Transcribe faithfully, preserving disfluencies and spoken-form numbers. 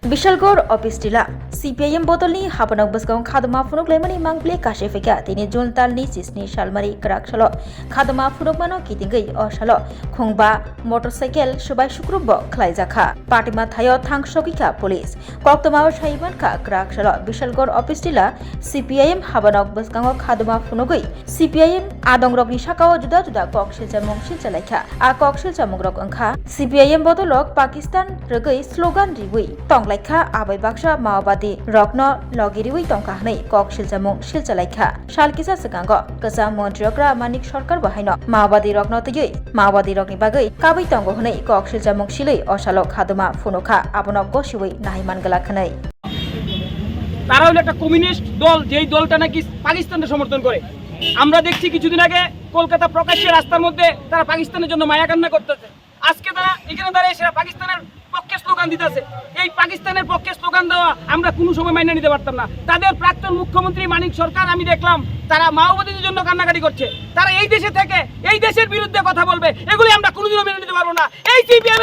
Bishalgarh Office Tila, C P I M bodolni habanok bwskango khadoma phunuk laimani mangpili kashi phaikha. Tini June talni chisni salmari kwrak salo khadoma phunukmano kitingwi o salo khungba motorcycle subai sukrubbo khlaijakha. Patima thaio thangsogwikha police. Koktwmao saimankha kwrak salo Bishalgarh Office Tila C P I M habanok bwskango khadoma phunugwi C P I M adongrokni sakao juda juda kok silchamung silchalaikha. A kok silchamungrok wngkha C P I M bodolrok Pakistan rwgwi slogan riwi tonglaikha, abai baksa Maobadi rokno logi riwi tongkha hwnwi kok silchamung silchalaikha. Sal kisa swkango kwcham montri okra Manik Sarkar bo haino Maobadi rokno twiwi Maobadi rokni bagwi kabwi tongo hwnwi kok silchamung silwi o salo khadoma phunukha, abono gosiwi nahai man glak hwnwi. তারা হলো একটা কমিউনিস্ট দল, যেই দলটা নাকি পাকিস্তানকে সমর্থন করে। আমরা দেখছি কিছুদিন আগে কলকাতা প্রকাশ্যে রাস্তার মধ্যে তারা পাকিস্তানের জন্য মায়া কান্না করতেছে। আজকে তারা এখানে দাঁড়িয়ে সেটা পাকিস্তানের পক্ষে স্লোগান দিতেছে। এই পাকিস্তানের পক্ষে স্লোগান দেওয়া আমরা কোনো সময় মাইনে নিতে পারতাম না। তাদের প্রাক্তন মুখ্যমন্ত্রী মানিক সরকার, আমি দেখলাম, তারা মাওবাদীদের জন্য কান্নাকাটি করছে। তারা এই দেশে থেকে এই দেশের বিরুদ্ধে কথা বলবে, এগুলি আমরা কোনোদিনও মেনে নিতে পারবো না। এই সিপিএম